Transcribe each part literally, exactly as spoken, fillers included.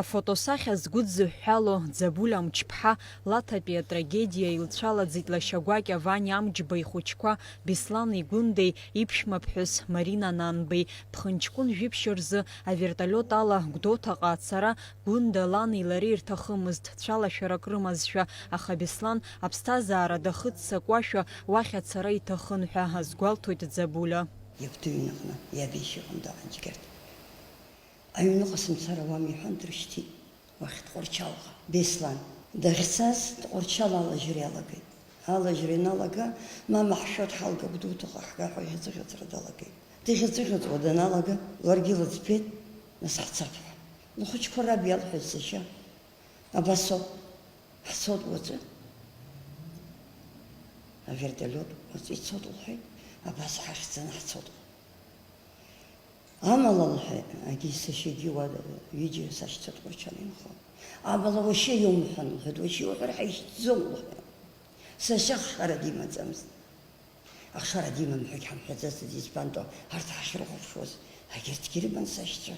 Афотосахьа згәыдзыҳәҳәало Ӡабуль Амҷԥҳа Лаҭатәи атрагедиа илцәалаӡит лашьа гәакьа Ваниа Амҷба ихәыҷқәа Беслани Гәындеи, иԥшәмаԥҳәыс Марина Нанбеи. Ԥхынҷкәын жәиԥшь рзы аверталиот ала Гәдоуҭаҟа ацара Гәында лани лареи ирҭахымызт, цәалашәарак рымазшәа, аха Беслан аԥсҭазаара дахыццакуашәа уахь ацара иҭахын ҳәа азгәалҭоит Ӡабуля. Иабду иҩныҟны иаб иашьа иҟны дыҟан Џьгьарҭ. Аҩныҟа сымцар ауам, иҳәан, дрышьҭит уахь Тҟәарчалҟа. Беслан дахьцаз Тҟәарчал алажьра иалагеит. Алажьра ианалага, мама ҳшәо дҳалга, Гәдоуҭаҟа ҳга ҳәа иҳаӡыӷьаҵра далагеит. Дыӷьаҵыӷьаҵуа даналага, ларгьы лыӡбеит, нас ҳцап ҳәа. Лхәыҷқәа раб иалҳәеит, сашьа, абасоуп, ҳцоит уаҵәы. Аверталиот уаҵәы ицоит лҳәеит, абас ҳахьӡаны ҳцоит. Амала, лҳәеит, агьи сашьагьы уа ҩыџьа сашьцәа Тҟәарчал инхо. Амала уашьа иумҳәан, лҳәеит, уашьа иуҳәар ҳаишьҭӡом, лҳәеит. Сашьа хшара димаӡамызт. Ахшара димам ҳәагь ҳамҳәаӡацызт, избанто арҭ ҳахьрыхәаԥшуаз, егьырҭгьы рыман сашьцәа,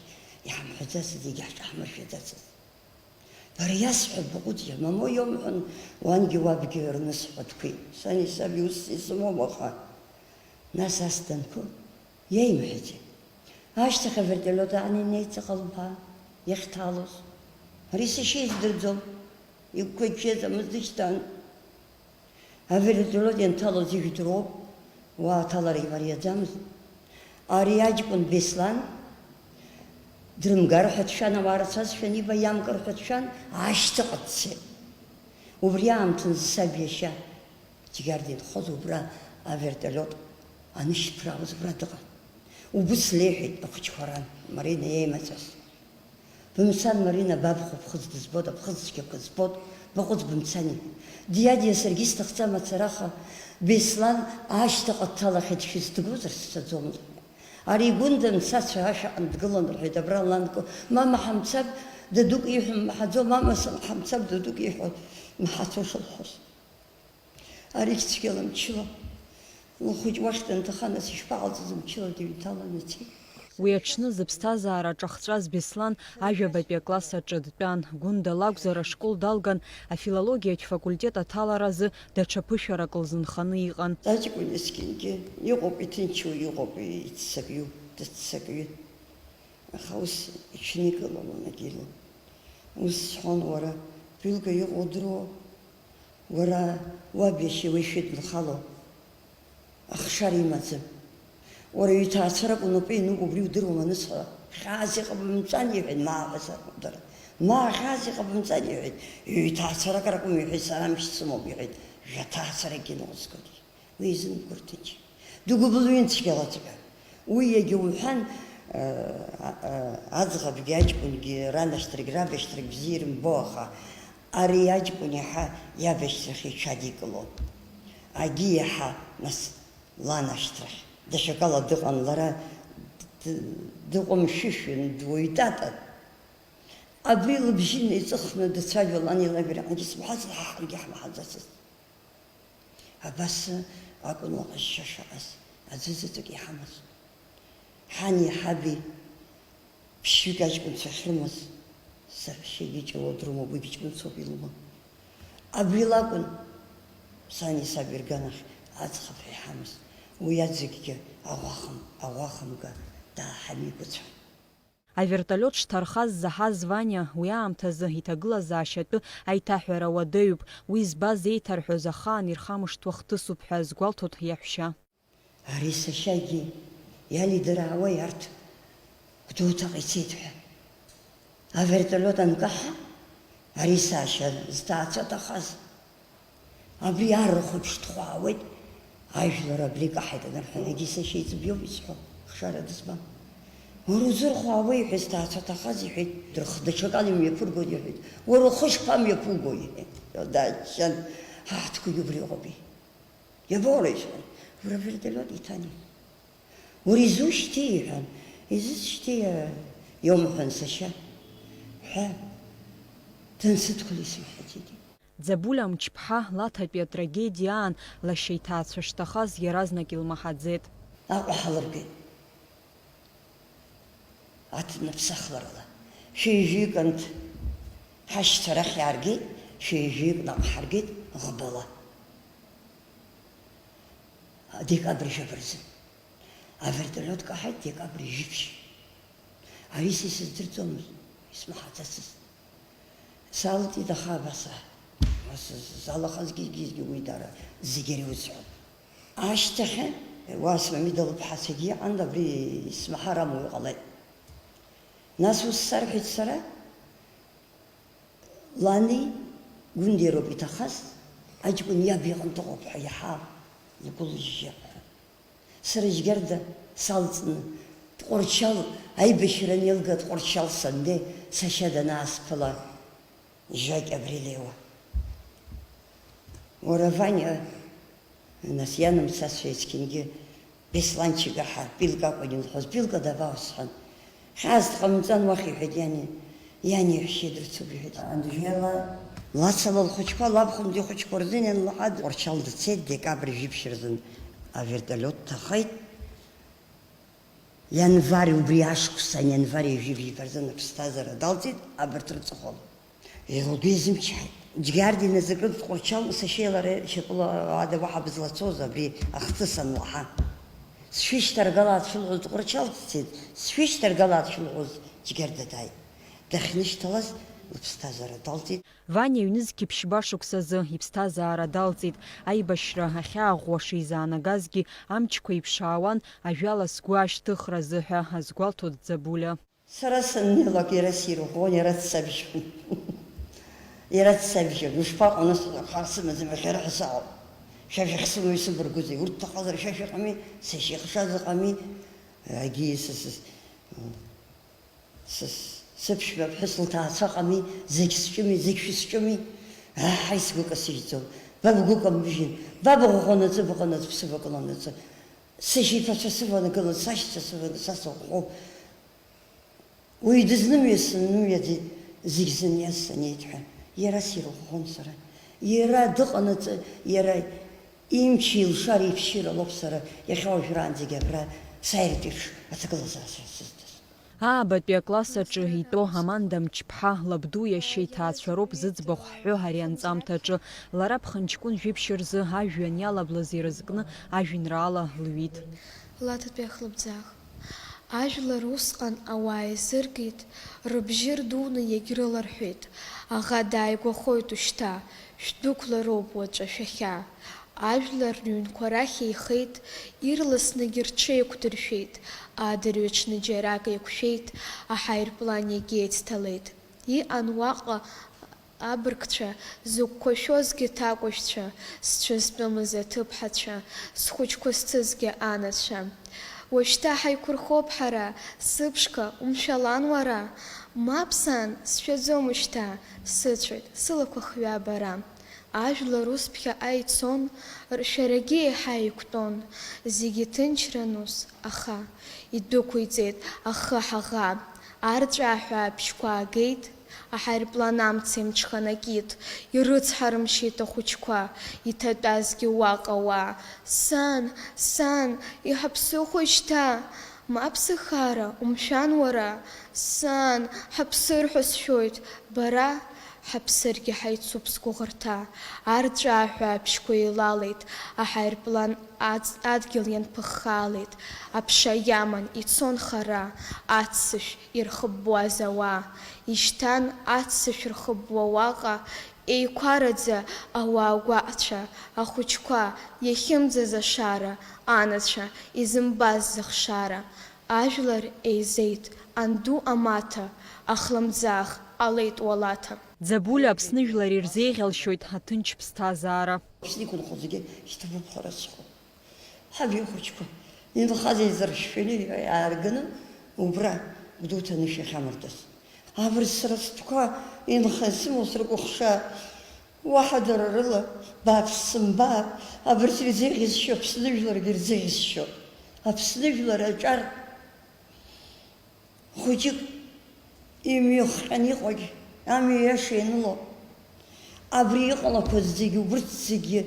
иҳамҳәаӡацызт, егьаҳҿаҳмыршәаӡацызт. Бара иасҳәап, баҟәыҵ, иа, мамоу иумҳәан, уангьы уабгьы рнысҳәа дқәеит. Сани саби ус исымоума аха? Нас ас данқәы, иаимҳәаӡеи? Ашьҭахь аверталиот аан инеит Ҵаҟа лԥа иахьҭалоз. Ари сашьа издырӡом, игәқәа иччаӡамыз дышьҭан. Аверталиот ианҭалоз ижәдыруоуп, уа аҭалара имариаӡамызт. Ари аҷкәын Беслан дрымгар ҳәа дшәан, ауаа рацәазшәа аниба, иамкыр ҳәа дшәан, ашьҭахь дцеит. Убри аамҭазы саб иашьа Џьгьарда инхоз убра аверталиот анышьҭԥраауаз убра дыҟан. Убыс леиҳәеит ахәыҷқәа ран, Марина иеимаҵәаз. Бымцан, Марина, бабхәа ԥхыӡ дызбоит, аԥхыӡ цәгьақәа збоит, баҟәыҵ, бымцани. Диадиа, саргьы сҭахӡам ацара, аха Беслан ашьҭахь дҭалахьеит, шәызҭгозар сцаӡомызт. Ари Гәында мцацәа ашәаҟны дгылан, рҳәеит, абра ланкы, мама ҳамцап, дадук иҳәо мҳаӡо, мама ҳамцап, дадук иҳәо мҳацәо шылҳәоз. Аригь цәгьала мчыла. Лхәыҷ уахь данҭаха, нас ишԥаҟалҵаз, мчыла дыҩҭалан ицеит. Уи аҽны зыԥсҭазаара ҿахҵәаз Беслан ажәабатәи акласс аҿы дтәан. Гәында лакәзар, ашкол далган, афилологиатә факультет аҭаларазы даҽа ԥышәарак лзынханы иҟан. Аҷкәын есқьынгьы иҟоуп, иҭынчу иҟоуп, иццакҩу, дыццакҩы. Аха ус иҽникылалон агьило. Ус сҳәон, уара, ԥилга иҟоу удыруоу? Уара уаб иашьа уи шәыднхало ахшара имаӡам. Уара иҭаацәарак унапы иануп, убри удыруама анысҳәа, хьаас иҟабымҵан, иҳәеит, ма ҳәа саргәдара. Ма хьаас иҟабымҵан, иҳәеит, иҭаацәарак ракәым, иҳәеит, сара амч сымоуп, иҳәеит, жәа ҭаацәаракгьы ныҟәызгоит. Уи изымгәарҭынч. Дыгәыбылҩын цәгьалаҵәҟьа. Уи иагьа умҳәан, э, а-, а-, аӡӷабгьы аҷкәынгьы ранашьҭрагь рабашьҭрагь бзиа ирымбо, аха ари аҷкәын иаҳа иабашьҭрахь иҽадикылон. Агьи иаҳа, нас, ланашьҭрахь. Даҽакала дыҟан лара, д-, д-, дыҟәымшәышәын, дуаҩ татан. Абри лыбжьы неиҵыхны дацәажәо лани лаби раҟынгьы сымҳәацыз, ҳа ҳаргьы ҳмаҳаӡацызт. Абас акәын лаҟазшьа шаҟаз, аӡәы заҵәык иҳамаз. Ҳани ҳаби ԥшьҩык аҷкәынцәа ахьрымаз, саҳәшьагьы ҷыло дрымоуп, уигьы ҷкәынцоуп илыман. Абри лакәын сани саби рганахь аӡӷаб ҳәа иҳамаз. Уи аӡәыкгьы аӷәахым-, аӷәахымга дааҳамеигәацәан. Аверталиот шҭархаз заҳаз Ваниа уи аамҭазы иҭагылазаашьатәы аиҭаҳәара уадаҩуп, уи збаз еиҭарҳәоз ахаан ирхамышҭуа хҭысуп ҳәа азгәалҭоит иаҳәшьа. Ари сашьагьы иалидыраауеи арҭ Гәдоуҭаҟа ицеит ҳәа? Аверталиот анкаҳа, ари сашьа зҭаацәа ҭахаз. Абри арахә еиԥш дхәаауеит, ажәлар абри икаҳаит анырҳәа, егьи сашьа иҵыб иоуп исҳәо, хшара дызмам. Уара узырхәаауеи ҳәа зҭаацәа ҭахаз иҳәеит, дырх-, даҽакала имҩаԥыргоит иҳәеит, уара ухы шԥамҩаԥуго иҳәеит, дааччан, ҳа ҳтәқәагьы убри ыҟоуп иҳәеит. Иабоура ишәан, уара вертолиот иҭани? Уара изушьҭи? Иҳәан, изысшьҭи, иа-, иумҳәан, сашьа, ҳәа, дансыдхәыли сымҳәаӡеит. Ӡабуль Амҷԥҳа Лаҭатәи атрагедиа аан лашьа иҭаацәа шҭахаз иаразнак илмаҳаӡеит. Аҟәа ҳалыргеит. Аҭнаԥсахларала. Шәи жәаҩык анҭ Ҳашьцәа арахь иааргеит, шәи жәаҩык наҟ ҳаргеит ӷбала. Декабрь жәаба рзы. Авертолиот каҳаит декабрь жәиԥшь. Ари са исыздырӡомызт, исмаҳаӡацызт. Салҵит, аха абас, ас залахазгьы-гьызгьы уи дара зегьы иреиуоу сҳәон. Ашьҭахь уа Смамида лыԥҳа сагьиҟан, абри исмаҳар амуа иҟалеит. Нас ус сарҳәеит сара, лани Гәындеи роуп иҭахаз, аҷкәын иаб иҟынтә ыҟоуп ҳәа иаҳа лгәы лыжьжьап ҳәа. Сара Џьгьарда салҵны, Тҟәарчал аибашьра анеилга, Тҟәарчал сандеи сашьа данаасԥыла, Жакь абри леиуа. Уара, Ваниа, нас ианамцасшәа есқьынгьы Бесланчик аҳа, Пилка акәын илҳәоз, Пилка дабаусҳәан. Хьаас дҟамҵан уахь, иҳәеит иани, иани иаҳәшьеи дрыцуп, иҳәеит. Анжела, лацала лхәыҷқәа, лабхәынтә ихәыҷқәа рзын ианлаҳа, Тҟәарчал дцеит, декабрь жәиԥшь рзын авертолиот дҭахеит. Ианвар, убри ашықәсан, ианвар ҩажәи жәиба рзын аԥсҭазаара далҵит, абарҭ рыҵыхәала. Лгәы иазымчҳаит. Џьгьарда иназыркын Тҟәарчал сашьеи лареи шьапыла ада уаҳа бызлацоз абри ахҭыс анлаҳа. Сшәышьҭаргалааит шәылҳәоз Тҟәарчал дцеит, сшәышьҭаргалааит шәылҳәоз Џьгьарда дааит. Дахьнышьҭалаз лыԥсҭазаара далҵит. Ваниа ҩнызқьи ԥшьба шықәсазы иԥсҭазаара далҵит. Аибашьра ахьааӷәӷәа шизаанагазгьы, амчқәа иԥшаауан, ажәала сгәы ашьҭыхразы ҳәа азгәалҭоит Ӡабулиа. Сара саннеилак иара сирӷәӷәон, иара дсабжьон. Иара дсабжьон. Ушԥаҟоу, нас, хар сымаӡам, иахьа арҳәа саауп. Шәа шәахьсымоу исыбаргәузеи? Урҭ ҭахазар шәа шәыҟами, сашьа ихшаз ыҟами, егьи са, са, са, сыԥшәма ԥҳәыс лҭаацәа ыҟами, зегь сҿыми, зегь шәысҿыми? Аҳ, ҳаи, сгәы касыжьӡом. Ба бгәы камбыжьын, ба быӷәӷәанаҵы быҟанаҵ, бсывагыланаҵы. Сашьа иԥацәа сыванагылан, сашьцәа сываны, са сыӷәӷәоуп. Уаҩ дызнымиаз сыннымиаӡеит, зегь зыниаз санеит ҳәа. Иара сирыӷәӷәон сара. Иара дыҟанаҵы, иара имчи илшареи иԥшьира лоуп сара иахьа уажәраанӡагьы абра сааиртә еиԥш аҭагылазаашьа сыздыз. Аабатәи акласс аҿы итәоу Аманда Мчԥҳа лабду иашьа иҭаацәа роуп зыӡбахә ҳҳәо ари анҵамҭаҿы. Лара ԥхынҷкәын жәиԥшь рзы ажәҩан иалаблыз ирызкны ажәеинраала лҩит. Лаҭатәи ахлыбӡаах. Ажәлар усҟан ауаа еизыргеит, рыбжьы рдуны иагьрыларҳәеит, аӷа дааигәахоит ушьҭа, шәдәықәлароуп уаҵәы шәахьа. Ажәлар рыҩнқәа рахь еихеит, ирласныгьы рҽеиқәдыршәеит, адырҩаҽны џьарак еиқәшәеит, аҳаирплан иагьеицҭалеит. Иҟан уаҟа абыргцәа, зыгәқәа шәозгьы ҭакәажәцәа, сцәызтәымыз аҭыԥҳацәа, схәыҷқәа зцызгьы анацәа. Уажәшьҭа ҳаиқәырхоуп ҳара, сыԥшқа, умшәалан уара? Мап, сан, сшәаӡом ушьҭа, сыцәоит, сылақәа хҩа бара. Ажәлар ус ԥхьаҟа ицон, ршәарагьы еиҳа еиқәтәон, зегьы ҭынчран ус, аха идәықәиҵеит ахы ҳаӷа, арҵәааҳәа абжьқәа аагеит, аҳаирплан амца имҽханакит, ирыцҳарымшьеит ахәыҷқәа, иҭатәазгьы уаҟа уа. Сан, сан, иҳаԥсыхәои шьҭа? Мап, сыхаара, умшәан уара? Сан, ҳаԥсыр ҳәа сшәоит, бара? Ҳаԥсыргьы ҳаицуп сгәыӷырҭа. Арҵәааҳәа абжьқәа еилалеит, аҳаирплан аҵ-, адгьыл ианԥыххаалеит. Аԥша иаман ицон хара, аццышә ирхыббуаз ауаа. Ишьҭан аццышә рхыббуа уаҟа, еиқәараӡа ауаа гәаҟцәа, ахәыҷқәа, иахьымӡаз ашара, анацәа, изымбаз зыхшара. Ажәлар еизеит, анду амаҭа, ахлымӡаах ҟалеит уалаҭа. Ӡабули Аԥсны жәлар ирзеиӷьалшьоит аҭынч ԥсҭазаара. Аԥсны иқәынхо зегьы шьҭыбуп ҳәа рацәахо. Ҳаб ихәыҷқәа инхаз еизыршәшәаны иаарганы убра Гәдоуҭа анышә иахьамардаз. Абырс сара стәқәа инханы сымоу срыкәыхшаа, уаҳа дара рыла бааԥс сымбаап, абырс ирзеиӷьасшьо Аԥсны жәларгьы ирзеиӷьасшьо. Аԥсны жәлар аҿар хәыҷык имҩахҟьаны иҟоугь амҩа иаша ианыло, абри иҟалақәаз зегьы, убырҭ зегьы,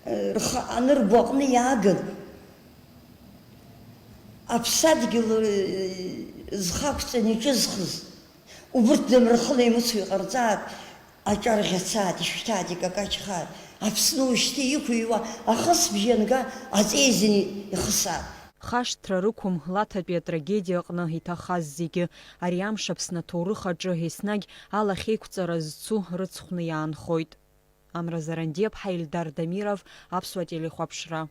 э, рхы анырбо аҟны иааган, аԥсадгьыл, э, зхы ақәҵаны иҿызхыз, Убырҭ дамрахыла имыцу иҟарҵааит, аҿар ӷьацааит, ишәҭааит, икакаҷхааит. Аԥсны ушьҭа иқәыҩуа ахысбжьы анга, аҵеи азин ихысааит. Хашҭра рықәым Лаҭатәи атрагедиа аҟны иҭахаз зегьы, ари амш Аԥсны аҭоурых аҿы еснагь алахьеиқәҵара зцу рыцхәны иаанхоит. Амра Зарандиаԥҳа, Ельдар Дамиров, Аԥсуа телехәаԥшра.